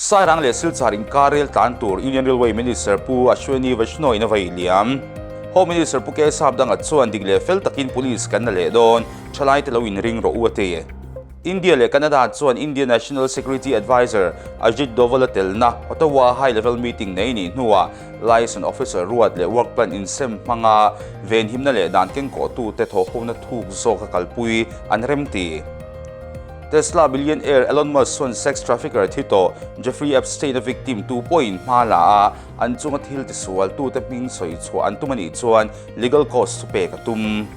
Sairang leh Silchar inkar rel tlan tur Union Railway Minister Pu Ashwini Vaishnaw-in a vei liam. Home Minister Pu K Sapdanga chuan dik leh fel takin Police kan la leh dawn, thalaite lo inring rawh u a ti. India leh Canada chuan India National Security Adviser Ajit Doval-a telna Ottawa High Level Meeting nei nih hnuah Liaison Officer ruat leh Work Plan insem hmanga venhimna leh dan kengkawhtute thawhhona thuk zawka kalpui an remti. Tesla billionaire Elon Musk chuan sex trafficker thi tawh Jeffrey Epstein-a victim tu pawhin hma la a, an chunga thil tisualtute hming sawi chhuah an tum a nih chuan legal cost chu pek a tum.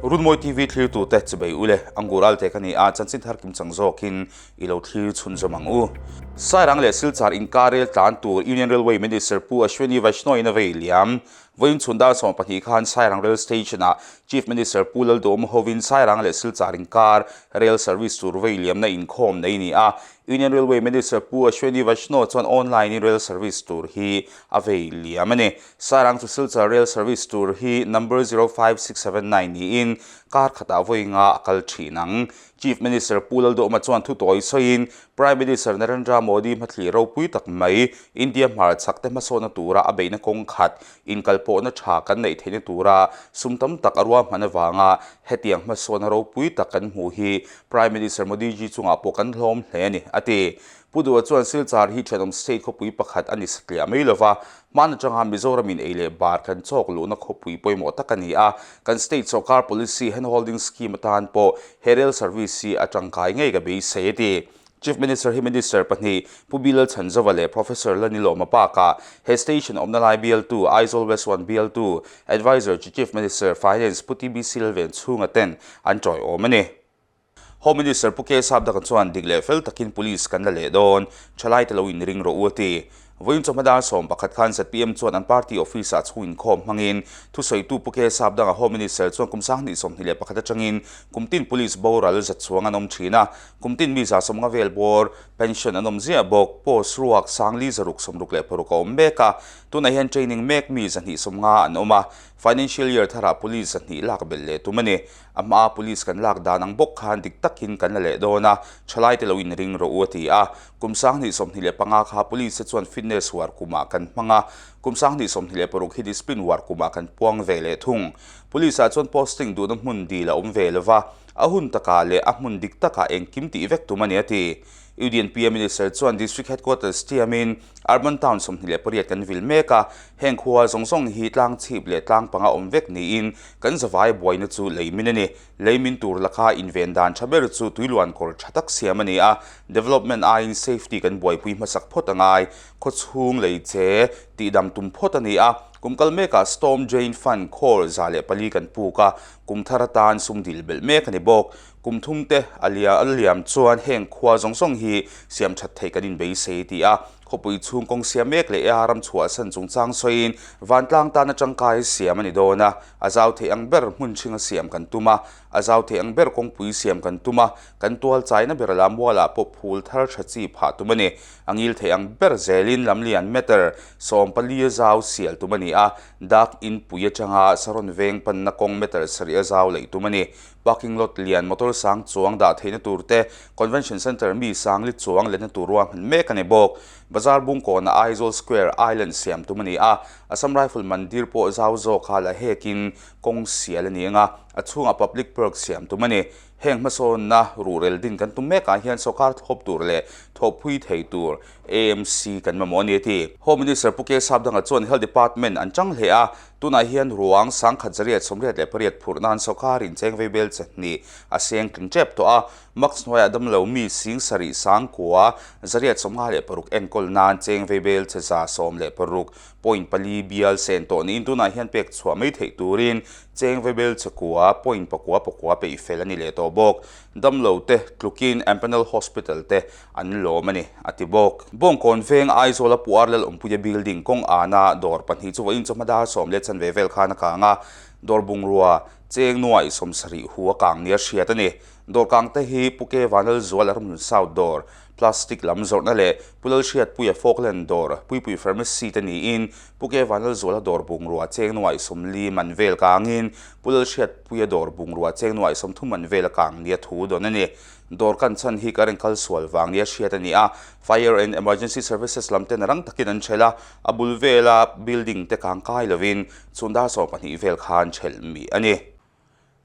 Runmawi TV thlirtute chibei ule Angur Alte ka ni a, chanchin thar kim chang zawkin i lo thlir chhunzawm ang u. Sairang leh Silchar inkar rel tlan tur Union Railway Minister Pu Ashwini Vaishnaw-in a vei liam. Vawiin chhun dar 12 khan Sairang Rail Station-ah Chief Minister Pu Lalduhawma hovin Sairang leh Silchar inkar rail service tur vei liamna inkhawm nei ni a. Union Railway Minister Pu Ashwini Vaishnaw chuan online-in rail service tur hi a vei liam a ni. Sairang to Silchar rail service tur hi number 05679 niin kar khatah vawi nga a kal thin ang. Chief Minister Pu Lalduhawma chuan thu tawi sawiin Prime Minister Narendra Modi hmathlir ropui tak mai India hmarchhak te hmasawnna tura a beihna kawng khat inkalpawhna tha kan neih theihna tura sum tam tak a ruahman avanga hetiang hmasawnna ropui tak kan hmuh hi Prime Minister Modi ji chungah pawh kan hlawm hle a ni, a ti. Pu Duha chuan Silchar hi thenawm state khawpui pakhat a ni satliah mai lova, hman atanga Mizoramin ei leh bar kan chawk luhna khawpui pawimawh tak a ni a, kan state sawrkar policy handholding scheme atan pawh he rail service hi a tangkai ngei ka beisei a ti. Chief Minister hi Minister pahnih Pu Bilal Chhanzova leh Professor Lanilawma bakah he station awmna lai bialtu Aizawl West One bialtu Adviser to Chief Minister, Finance, Pu TBC Lalvenchhunga ten an tawiawm a ni. Home Minister Pu K Sapdaka chuan dik leh fel takin Police kan la leh dawn, thalaite lo inring rawh u a ti. Vawiin chawhma dar 11 khan zpm chuan an party office-ah chhung inkhawm hmangin thusawitu Pu K Sapdanga Home Minister chuan kum 2021 atangin kum tin Police boral za chuang an awm thin a, kum tin mi 150 vel bawr pension an awm ziah bawk. Post ruak sangli 666 a awm mek a, tunah hian training mek mi 250 an awm a, financial year tharah Police 200 lak belh leh tum a ni. A hmaa police kan lak dan ang bawk khan dik takin kan la leh dawn a, thalaite lo inring rawh u a ti a. Kum 2025 kha police te chuan fitness war kumah kan hmang a, kum 2026 hi discipline war kumah kan puang ve leh thung. Police ah chuan posting duhna hmun dil a awm ve lova, a hun takah leh a hmun dik takah engkim tih vek tum a ni a ti. UDNPA Minister chuan District Headquarters tiamin Urban Town 28 kan vil mek a, heng khua zawng zawng hi tlang chhip leh tlang panga awm vek niin kan zavai buaina chu leimin a ni. Leimin tur laka inven dan tha ber chu tuiluan kawr tha tak siam a ni a, development aiin safety kan buaipui hmasak phawt a ngai. Khawchhung lei che tihdam tum phawt a ni a, kum kal mekah Storm Drain Fund khawl 104 kan puk a, kum thar atan sum dil belh mek a ni bawk. Kum thum te a lia a liam chuan heng khua zawng zawng hi siam that theih kan inbeisei ti a, khawpui chhung kawng siam mek leh a ram chhuahsan chungchang sawiin vantlang tana tangkai siam a ni dawn a, a zau theih ang ber hmun hringa siam kan tum a, a zau theih ang ber kawngpui siam kan tum a, kan tual chaina ber la mualah pawh phul thar tha chi phah tum a ni. A ngil theih ang ber zelin lamlian meter 14 a zau sial tum a ni a, dak inpui atanga Saron veng panna kawng meter 7 a zau leih tum a ni. Parking lot lian motor sang chuang dah theihna tur te, Convention Centre mi sang li chuang lenna tur ruahman mek a ni bawk. Bazar Bungkawnah Aizawl Square Island siam tum a ni a, Assam Rifle Mandir pawh zau zawk a la hekin kawng sial a ni ang a, a chhungah Public Park siam tum a ni. Heng hmasawnna ruhrel din kan tum mekah hian sawrkar thlawp tur leh thawhpui thei tur AMC kan mamawh a ni a ti. Home Minister Pu K Sapdanga chuan Health Department an chang hle a, Tunah hian ruang 1188 phurh nan sawrkar in cheng vei bel chahnih a seng tling tep tawh a, max hnuaiah damlo mi 7000 kua 856 enkawl nan cheng vei bel che 16.4 bial sen tawh niin tunah hian pek chhuah mai theih turin cheng vei bel che kua point pakua pakua peih fel a ni leh tawh bawk. Damlo te tlukin Empanel Hospital te an lawm a ni, a ti bawk. Bawngkawn veng Aizawla Puar Lalawmpuia building kawng ana dawr pahnih chu vawiin chawhma dar sawm leh chanve vel khan a kang a, dawr bungrua cheng nuai 70 hu a kang nia hriat a ni. Dawr kangte hi Pu Ke Vanlalzuala Ramhlun South dawr, Plastic lam zawrhna leh Pu Lalhriatpuia Falkland dawr, Puipui Pharmacy te niin Pu Ke Vanlalzuala dawr bungrua cheng nuaih 40 man vel kangin Pu Lalhriatpuia dawr bungrua cheng nuaih 30 man vel a kang nia thu dawn a ni. Dawr kan chhan hi current kal sual vang nia hriat a ni a, Fire and Emergency Services lam ten rang takin an ṭhelh a, a bul vela building te kang kai lovin chhun dar 12 vel khan ṭhelh mih a ni.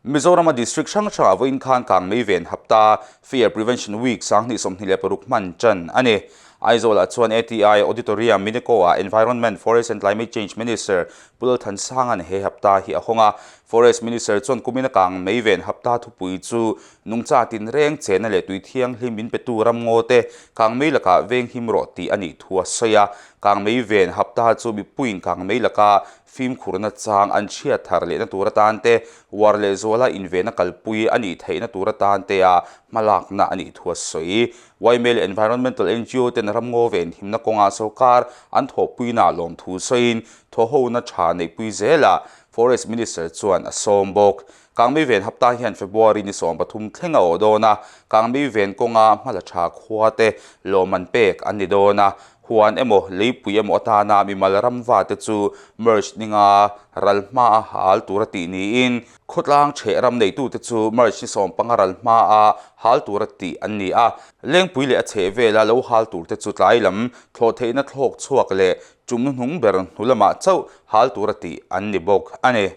Mizorama district hrang hrangah vawiin khan kang mei ven hapta Fire Prevention Week 2026 hman ṭan a ni. Aizawlah chuan ATI Auditorium Minico-ah Environment, Forest and Climate Change Minister Pu Lalthansanga'n he hapta hi a hawng a. Forest Minister chuan kumin a kang mei ven hapta thupui chu Nungcha tinreng chena leh tui thianghlim in petu ramngaw te kangmei lakah venghim rawh tih a nih thu a sawi a. Kangmei ven hapta chu mipuiin kangmei laka fimkhurna chang an chhiat thar lehna tur atan te, uar leh zuala invenna kalpui a nih theihna tur atan te a hmalakna a nih thu a sawi. Yma leh Environmental ngo ten ramngaw venhimna kawnga sorkar an thawhpuinaah lawmthu sawiin thawhhona tha neihpui zelah Forest Minister chuan a sawm bawk. Kangmei ven hapta hian February ni 13 thleng a awh dawn a, Kangmei ven kawnga hmala tha khua te lawmman pek an ni dawn a, huan emaw leipui emaw atana mimal ramva te chu March ninga ral hma a hal tura tih niin khawtlang chheh ram neitute chu March ni 15 ral hma a hal tura tih an ni a, lengpui leh a chheh vela lo hal tur te chu tlai lam thlawh theihna thlawk chhuak leh tum hnuhnung ber hnu lamah chauh hal tura tih an ni bawk a ni.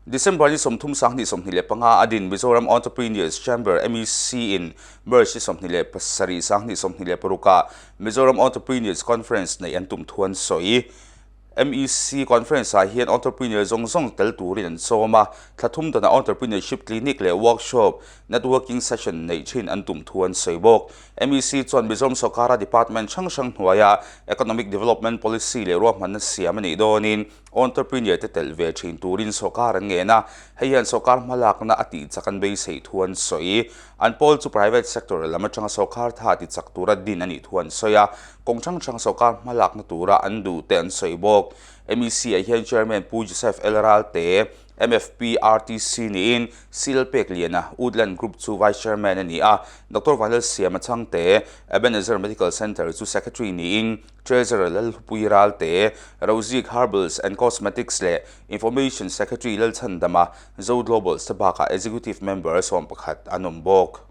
December ni 30 2025 a din Mizoram Entrepreneurs Chamber, MEC, in March ni 27 2026 ah Mizoram Entrepreneurs Conference neih an tum thu an sawi. MEC Conference ah hian entrepreneur zawng zawng tel turin an sawm a, thla thum danah Entrepreneurship Clinic leh Workshop, Networking Session neih thin an tum thu an sawi bawk. MEC chuan Mizoram sawrkara department hrang hrang hnuaia Economic Development Policy leh ruahmanna siam a nih dawnin Entrepreneur te telh ve thin turin sawrkar an ngen a, hei hian sawrkar hmalakna a tih chak an beisei thu an sawi. An pawl chu private sector lam atanga sawrkar tha ti chak tura din a nih thu an sawi a, kawng hrang hrang sawrkar hmalakna tura an duh te an sawi bawk. MEC ah hian Chairman Pu Joseph L Ralte, MFP RTC niin Seal Pekliana, Woodland Group chu Vice Chairman a ni a, Doctor Vanlalsiama Chhangte, Ebenezer Medical Centre chu Secretary niin Treasurer Lalhlupui Ralte, Rozik Herbals and Cosmetics leh Information Secretary Lalchhandama, Zo Globals te bakah Executive Member 11 an awm bawk.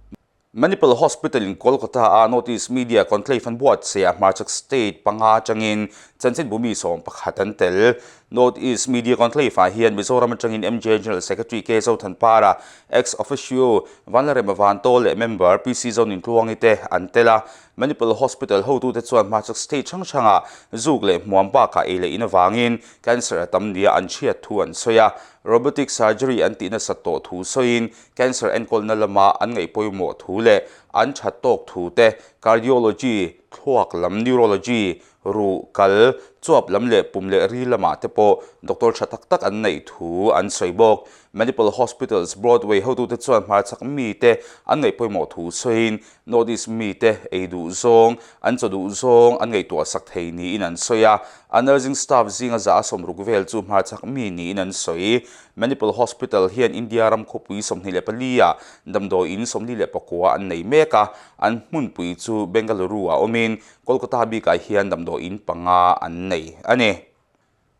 Manipal Hospital in Kolkata-a North East Media Conclave an buatsaih a, hmarchhak state panga atangin chanchinbu mi 11 an tel. North East Media Conclave-ah hian Mizoram atangin MJ General Secretary K Zothanpara, Ex-Officio Vanlarema Vantawl leh Member PC Zonintluangi te an tel a. Manipal Hospital hotute chuan hmachak state hrang hrangah zuk leh hmuam bakah ei leh in avangin cancer a tam nia an hriat thu an sawi a. Robotic surgery an tih nasat tawh thu sawiin cancer enkawlna lama an ngaih pawimawh thu leh an that tawk thu te, cardiology, thluak lam, neurology, ruh, kal, chuap lam leh pum leh ri lamah te pawh doctor tha tak tak an neih thu an sawi bawk. Manipal Hospitals Broadway hotute chuan hmarchhak mite an ngaih pawimawh thu sawiin North East mite ei duh zawng, an chaw duh zawng an ngaihtuah sak thei niin an sawi a. A nursing staff zinga za a 60 vel chu hmarchhak mi niin an sawi. Manipal Hospital hian India ram khawpui 24 ah damdawi in 49 an nei mek a, an hmunpui chu Bengaluru ah awmin Kolkata bikah hian damdawi in panga an nei a ni.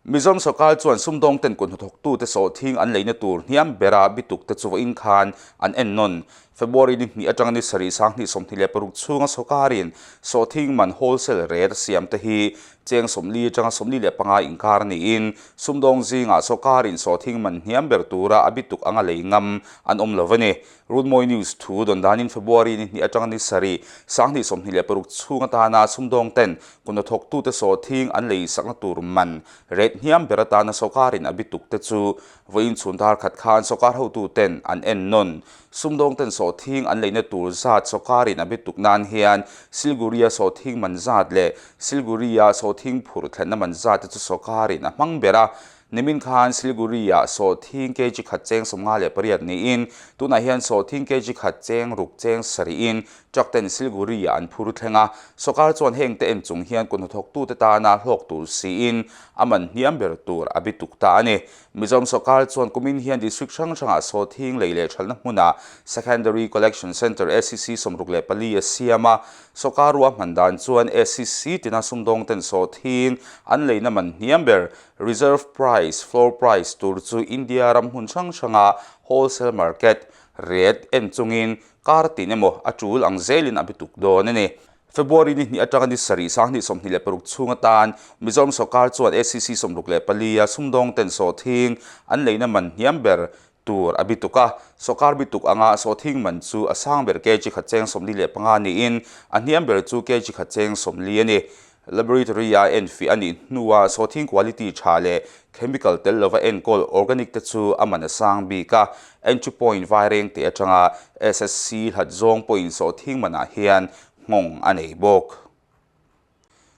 Mizoram sawrkar chuan sumdawng ten kut hnathawktute sawhthing an leina tur hniam bera bituk te chu vawiin khan an en nawn. February ni hnih atanga ni sarih 2026 chhunga sawrkarin sawhthing man wholesale rate a siam te hi cheng 40 atanga 45 inkar niin sumdawng zingah sawrkarin sawhthing man hniam ber tura a bituk anga lei ngam an awm lo a ni. Runmawi News thu dawn danin February ni hnih atanga ni sarih 2026 chhung atana sumdawng ten kut hnathawktute sawhthing an lei sakna tur man rate hniam ber atana sawrkarin a bituk te chu vawiin chhun dar khat khan sawrkar hotu ten an en nawn. Sumdawng ten sawhthing an leina tur zat sawrkarin a bituk nan hian Silguri-a sawhthing man zat leh Silguri-a sawhthing phurh thlenna man zat te chu sawrkarin a hmang ber a. Nimin khan Siliguri-ah sawhthing kg khat cheng 58 niin tunah hian sawhthing kg khat cheng ruk cheng sarihin truck ten Siliguri-ah an phur thleng a. Sawrkar chuan heng te en chung hian kut hnathawktute tana hlawk tur siin a man hniam ber tur a bi tuk ta a ni. Mizoram sawrkar chuan kumin hian district hrang hrangah sawhthing lei leh thalna hmunah Secondary Collection Centre, SCC, 64 a siam a. Sawrkar ruahman dan chuan SCC tina sumdawng ten sawhthing an leina man hniam ber Reserve Price, Floor Price, tur chu India ram hmun hrang hranga wholesale market rate en chungin kar tin emaw a tul ang zelin a bituk dawn a ni. February ni hnih atanga ni sarih 2026 chhung atan Mizoram sawrkar chuan SCC 64 a sumdawng ten sawhthing an leina man hniam ber tur a bituk a. Sawrkar bituk anga sawhthing man chu a sang ber kg khat cheng 45 niin a hniam ber chu kg khat cheng 40 a ni. Laboratory-a enfiah a nih hnuah sawhthing quality tha leh chemical tel lova enkawl organic te chu a man a sang bik a. Entry point vaireng teh atanga SSC hlat zawng pawhin sawhthing manah hian nghawng a nei bawk.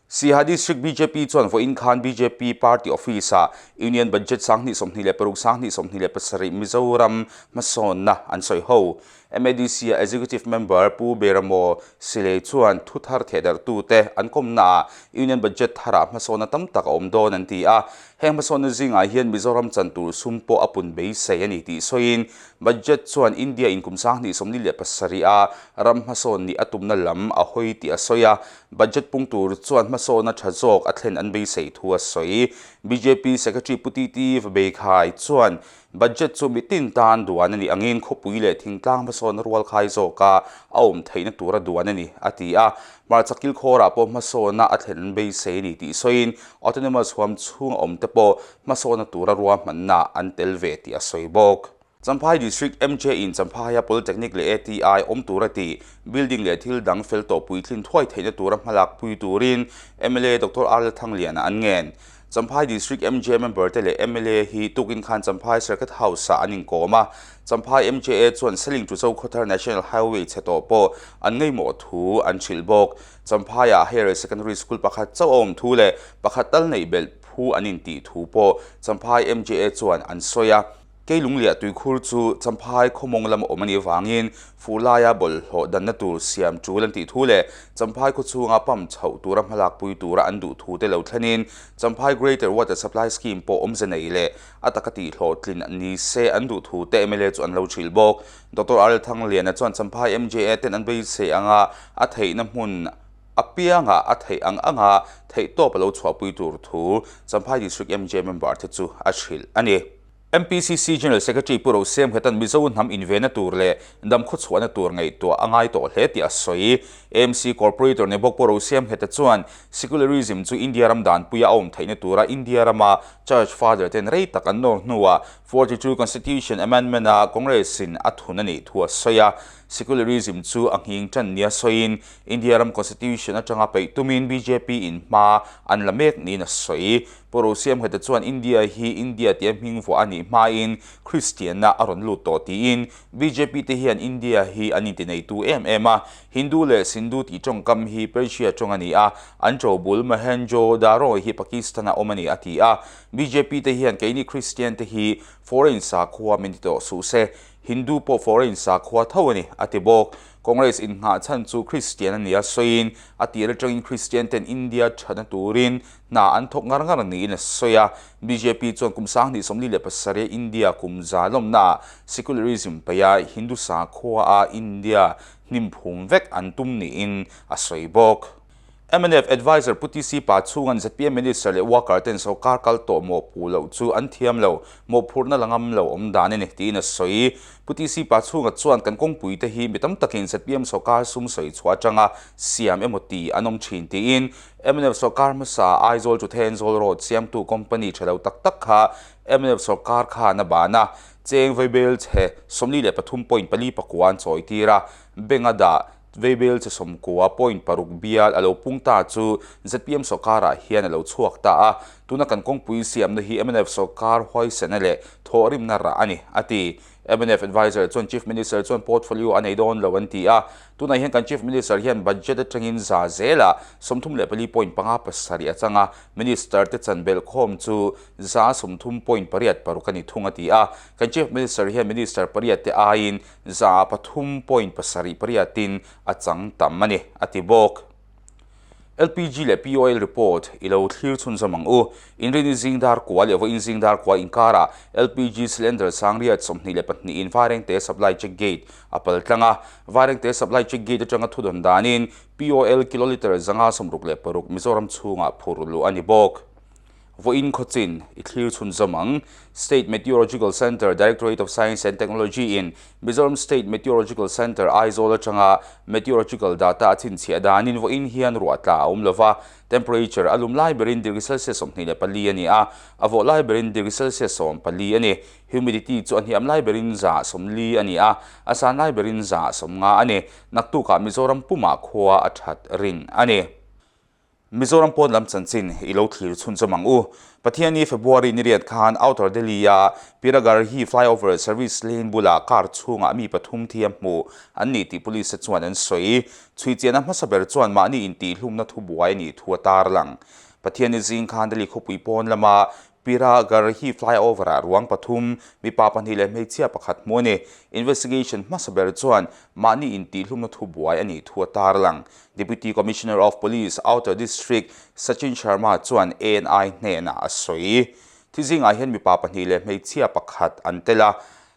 Siaha District bjp chuan vawiin khan bjp party office-ah Union Budget 2026 2027 Mizoram hmasawnna an sawi ho. MADC-a Executive Member Pu Beramo Silei chuan thu thar thehdarhtute an kawmnaah Union Budget tharah hmasawnna tam tak a awm dawn an ti a. Heng hmasawnna zingah hian Mizoram chan tur sum pawh a pun beisei a ni tih sawiin Budget chuan India in kum 2027 a ram hmasawn nih a tumna lam a hawi tih a sawi a. Budget pung tur chuan hmasawnna tha zawk a thlen an beisei thu a sawi. Bjp Secretary Pu TT Vabeikhai chuan Budget chu mitin tan duan a nih angin khawpui leh thingtlang hmasawnna rual khai zawka a awm theihna tura duan a ni, a ti a. Hmarcha kilkhawrah pawh hmasawnna a thlen an beisei a ni tih sawiin Autonomous huam chhunga awmte pawh hmasawnna tura ruahmanna an tel ve tih a sawi bawk. Champhai District MJ in Champhaia Polytechnic leh ATI awm tura tih building leh thil dang fel tawh puitlin thuai theihna tura hmalak pui turin mla Doctor R Lalthangliana an ngen. Champhai District MJ member te leh mla hi tukin khan Champhai Circuit House ah an inkawm a, Champhai MJA chuan Seling to Zokhawthar National Highway chhe tawh pawh an ngaihmawh thu an hrilh bawk. Champhai ah Higher Secondary School pakhat chauh a awm thu leh pakhat tal neih belh phu an intih thu pawh Champhai MJA chuan an sawi a. Kei Lungliah tuikhur chu Champhai khawmawng lama awm a nih avangin fuh laia bawlhhlawh danna tur siam tul an tih thu leh Champhai khaw chhunga pump chhoh tura hmalak pui tura an duh thu te lo thlenin Champhai Greater Water Supply Scheme pawh awmze nei leh a taka tihhlawhtlin ni se an duh thu te mla chu an lo hrilh bawk. Doctor RL Thangliana chuan Champhai MJA ten an beisei anga a theihna hmun apianga a theih ang anga theihtawp a lo chhuahpui tur thu Champhai District MJA member te chu a hrilh a ni. MPCC General Secretary Pu Rosem Hletan Mizo hnam invena tur leh dam khawchhuahna tur ngaihtuah a ngai tawh hle tih a sawi. AMC Corporator ni bawk Pu Rosem Hleta chuan Secularism chu India ram danpuia a awm theihna tura India rama Church Father ten rei tak an nawr hnuah 42 Constitution Amendment a Congress in a thun a nih thu a sawi a. Secularism chu a nghing tan nia sawiin India ram Constitution atanga peih tumin bjp in hma an la mek niin a sawi. Pu Rosiamheta chuan India hi India tia hming vuah a nih hmain Kristianna a rawn lut tawh tiin bjp te hian India hi an intineitu em em a, Hindu leh Sindhu tih tawngkam hi Persia tawng a ni a, an tobul Mohenjo Daro hi Pakistan-a awm a ni a ti a. Bjp te hian keini Kristian te hi foreign sakhua min ti tawh suh se, Hindu pawh foreign sakhua tho a ni a ti bawk. Congress innghah chhan chu Kristian a nia sawiin a tir atangin Kristian ten India thatna turin Hna an thawk ngar ngar niin a sawi a. Bjp chuan kum 2047 India kum za lawmnaah secularism paiha Hindu sakhua-a India hnim phum vek an tum niin a sawi bawk. Mnf Adviser Pu TC Pachhunga'n zpm Minister leh worker ten sawrkar kal tawh mawhpuh loh chu an thiam lo, mawhphurhna la ngam lo awm dan a ni tiin a sawi. Pu TC Pachhunga chuan kan kawngpui te hi mi tam takin zpm sawrkar sum sawi chhuah atanga siam emaw ti an awm thin tiin Mnf sawrkar hmasa Aizawl chu Thenzawl Road siamtu company tha lo tak tak kha mnf sawrkar khan a ban a, cheng vaibel chhe 43 point pali pakua an chawi tir a, bank a dah vaibel chhe sawmkua point paruk bial a lo pung ta chu zpm sawrkarah hian a lo chhuak ta a, tuna kan kawngpui siamna hi mnf sawrkar huaisena leh thawhrimna rah a ni, a ti. Mnf Adviser chuan Chief Minister chuan portfolio a nei dawn lo an ti a, tunah hian kan Chief Minister hian budget atangin za zelah 34.57 a chang a, Minister te chan belh khawm chu 30.86 a ni thung a ti a. Kan Chief Minister hian Minister pariat te aiin 3.78 in a chang tam a ni, a ti bawk. LPG leh POL report i lo thlir chhunzawm ang u. Inrini zing dar kua leh vawiin zing dar kua inkarah LPG cylinder sangriat 22 in Vairengte Supply Check Gate a pal tlang a. Vairengte Supply Check Gate atanga thudawn danin POL kilolitre 566 Mizoram chhungah phur luh a ni bawk. Vawiin khawchin i thlir chhunzawm ang. State Meteorological Centre, Directorate of Science and Technology in Mizoram State Meteorological Centre, Aizawl atanga meteorological data a chhinchhiah danin vawiin hian ruah tla a awm lova, temperature a lum lai berin degree Celsius 24 a ni a, a vawh lai berin degree Celsius 14 a ni. Humidity chu a hniam lai berin 40 a ni a, a san lai berin 50 a ni. Naktukah Mizoram pumah khua a that rin a ni. Mizoram pawn lam chanchin i lo thlir chhunchawm ang u. Pathiani February ni riat khan Outer Delhi-a Piragarhi flyover service lane bulah car chhungah mi pathum thiam hmuh an ni tih police te chuan an sawi. Chhuichiahna hmasa ber chuan mahni intihhlumna thubuai a nih thu a tarlang. Pathiani zing khan Delhi khawpui pawn lama Piragarhi flyover-ah ruang pathum, mipa pahnih leh hmeichhia pakhat hmuh a ni. Investigation hmasa ber chuan mahni intihhlumna thubuai a nih thu a tarlang. Deputy Commissioner of Police, Outer District, Sachin Sharma chuan ANI hnenah a sawi. Thi zingah hian mipa pahnih leh hmeichhia pakhat an tel a,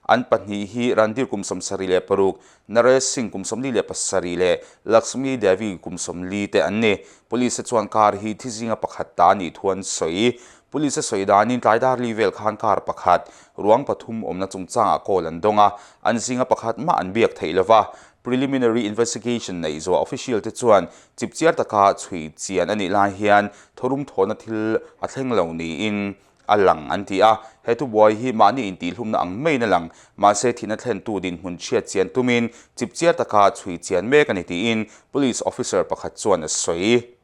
an pahnih hi Randhir kum 76, Naresh Singh kum 47 leh Lakshmi Devi kum 40 te an ni. Police te chuan car hi thi zinga pakhat ta a nih thu an sawi. Police a sawi danin tlai dar li vel khan car pakhat, ruang pathum awmna chungchangah call an dawng a, an zinga pakhat mah an biak theih lova. Preliminary investigation neih zuah official te chuan chipchiar taka chhui chian a nih lai hian thawrum thawhna thil a thleng lo niin a lang an ti a. He thubuai hi mahni intihhlumna ang maiin a lang, mahse thihna thlentu dinhmun chhiat chian tumin chipchiar taka chhui chian mek a ni tiin police officer pakhat chuan a sawi.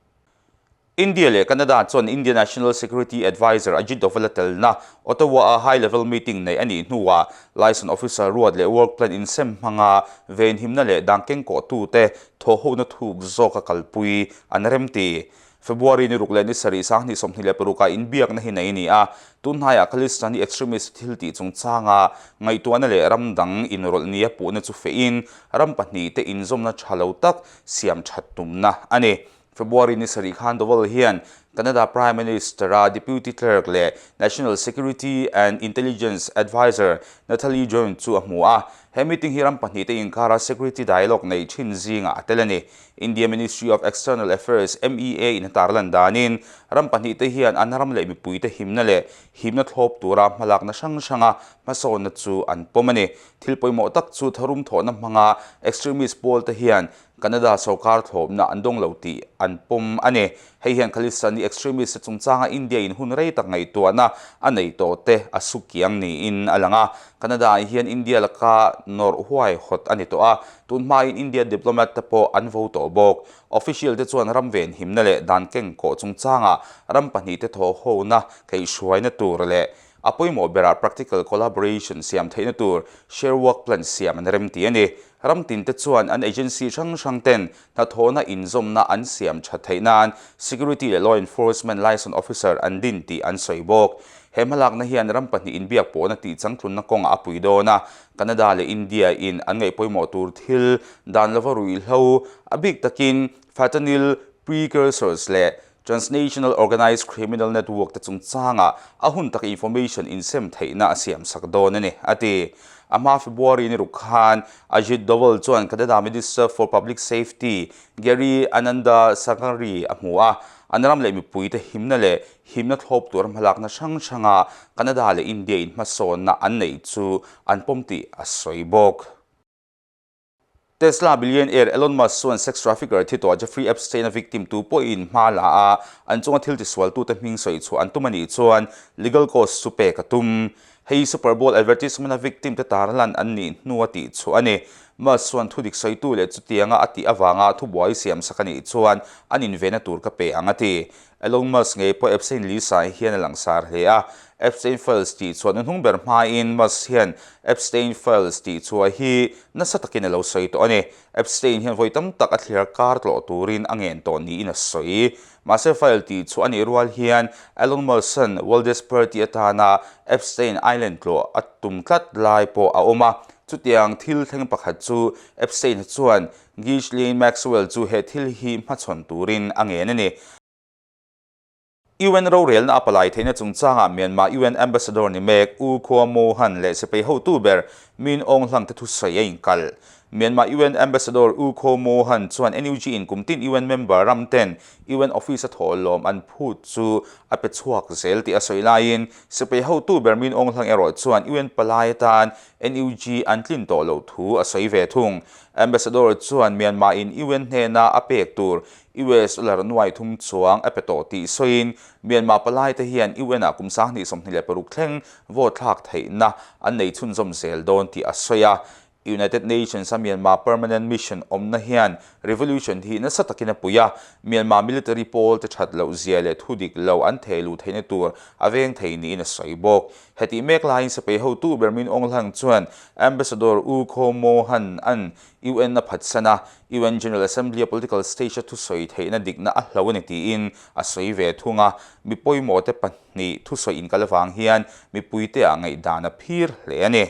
India leh Canada chuan India National Security Adviser Ajit Doval a telna Ottawa-a high level meeting neih a nih hnuah liaison officer ruat leh work plan insem hmanga venhimna leh dang kengkawhtute thawhhona thuk zawka kalpui an remti. February ni ruk leh ni sarih 2026 ah inbiakna hi nei a ni a, tunhnaiah Khalistani extremist thil tih chungchanga ngaihtuahna leh ram dang inrawlh nia puhna chu fehin ram pahnihte inzawmna tha lo tak siam that tumna a ni. February ni sarih khan Doval hian Canada Prime Minister-a Deputy Clerk leh National Security and Intelligence Adviser Nathalie Joint chu a hmu a. He meeting hi ram pahnihte inkara security dialogue nei thin zingah a tel a ni. India Ministry of External Affairs, MEA, in a tarlan danin ram pahnihte hian an ram leh mipuite himna leh himna thlawp tura hmalakna hrang hranga hmasawnna chu an pawm a ni. Thil pawimawh tak chu tharum thawhna hmanga extremist pawlte hian Canada sorkar thlawpna an dawng lo tih an pawm a ni. Hei hian Khalistani extremist te chungchanga India in hun rei tak ngaihtuahna a nei tawh te a su kiang niin a lang a. Canada ah hian India laka nawrh huai hawt a ni tawh a, tun hmain India diplomat te pawh an vo tawh bawk. Official te chuan ram venhimna leh dan kengkawh chungchanga ram pahnih te thawhhona kaihhruaina tur leh A pawimawh berah practical collaboration siam theihna tur share work plan siam an remti a ni. Ram tinte chuan an agency hrang hrang ten hnathawhna inzawmna an siam that theih nan security leh law enforcement liaison officer an din tih an sawi bawk. He hmalakna hian ram pahnih inbiak pawhna tih changtlunna kawngah a pui dawn a, Canada leh India in an ngaih pawimawh tur thil dan lova ruihhlo, a bik takin fentanyl precursors leh Transnational Organised Criminal Network te chungchangah a hun taka information insem theihna a siamsak dawn a ni, a ti. A hma February ni ruk khan Ajit Doval chuan Canada Minister for Public Safety Gary Anandasangaree a hmu a, an ram leh mipuite himna leh himna thlawp tur hmalakna hrang hranga Canada leh India in hmasawnna an neih chu an pawm tih a sawi bawk. Tesla billionaire Elon Musk chuan sex trafficker thi tawh Jeffrey Epstein-a victim tu pawhin hma la a, an chunga thil tisualtute hming sawi chhuah an tum a nih chuan legal cost chu pek a tum. Hei Super Bowl advertisement-a victim te tarlan an nih hnua tih chhuah a ni. Musk chuan thudik sawitu leh chutianga a tih avanga thubuai siamsak a nih chuan an invenna tur ka pe ang a ti. Elon Musk ngei pawh Epstein Lisa hian a langsar hle a. Epstein Files tih chhuah hnuhnung ber hmain Musk hian Epstein Files tih chhuah hi nasa takin a lo sawi tawh a ni. Epstein hian vawi tam tak a thliar kar tlawh turin a ngen tawh niin a sawi. Mahse file tih chhuah a nih rual hian Elon Musk-a'n Waldes Party atana Epstein Island tlawh a tum tlat lai pawh a awm a. Chutiang thil thleng pakhat chu Epstein-a chuan Ghislaine Maxwell chu he thil hi hmachhawn turin a ngen a ni. UN rorelna a palai theihna chungchangah Myanmar UN Ambassador ni mek U Khaw Mohan leh sipai hotu ber Min Aung Hlaing te thusawi a inkalh. Myanmar UN Ambassador U Khaw Mohan chuan NUG in kum tin UN member ram ten UN office a thawhlawm an phut chu a pe chhuak zel tih a sawi laiin sipai hotu ber Min Aung Hlaing erawh chuan UN palai atan NUG an tlin tawh loh thu a sawi ve thung. Ambassador chuan Myanmar in UN hnena a pek tur US dollar nuai thum chuang a pe tawh tih sawiin Myanmar palai te hian UN ah kum 2026 thleng vote thlak theihna an nei chhunzawm zel dawn tih a sawi a. United Nations a Myanmar Permanent Mission awmna hian revolution hi nasa takin a pui a, Myanmar military pawl te that loh zia leh thu dik lo an thei luh theihna tur a veng thei niin a sawi bawk. Hetih mek laiin sipai hotu ber Min Aung Hlaing chuan Ambassador U Khaw Mohan an UN a phatsan a, UN General Assembly-a political stage-a thusawi theihna dikna a hlo a ni tiin a sawi ve thung a, mi pawimawhte pahnih thusawi inkal avang hian mipuite-ah ngaihdan a phir hle a ni.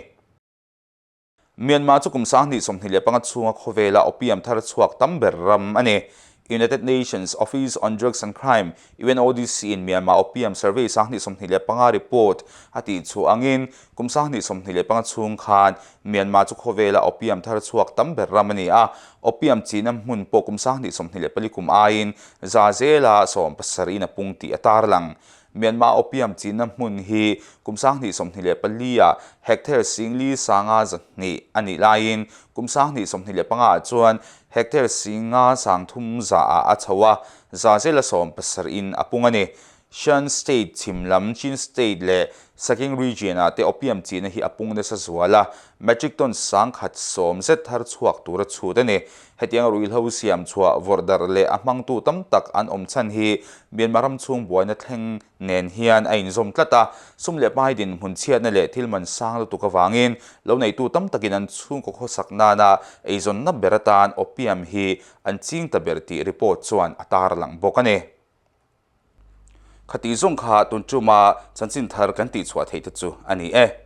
Myanmar chu kum 2025 chhunga khawvela opium thar chhuak tam ber ram a ni. United Nations Office on Drugs and Crime, UNODC, in Myanmar Opium Survey 2025 report a tihchhuah angin, kum 2025 chhung khan Myanmar chu khawvela opium thar chhuak tam ber ram a ni a, opium chihna hmun pawh kum 2024 kum aiin za zela 17 in a pung tih a tarlang. Myanmar opium chihna hmun hi kum 2024 ah hectare singli sanga 200 a nih laiin kum 2025 ah chuan hectare singa 30 zaah a chho a, za zela 70 in a pung a ni. Shan State chhim lam Chin State leh Sagaing Region ah te opium chihna hi a pung nasa zual a, metric ton 1010 zet thar chhuak tur a chhut a ni. Hetiang ruihhlo siam chhuah vawrh darh leh a hmangtu tam tak an awm chhan hi Myanmar ram chhung buaina thleng nen hian a inzawm tlat a, sum leh pai dinhmun chhiatna leh thil man sang lutuk avangin lo neitu tam takin an chhungkaw khawsak nana eizawnna ber atan opium hi an ching ta ber tih report chuan a tarlang bawk a ni. Khatih zawng kha tun tuma chanchin thar kan tihchhuah theih te chu a ni e.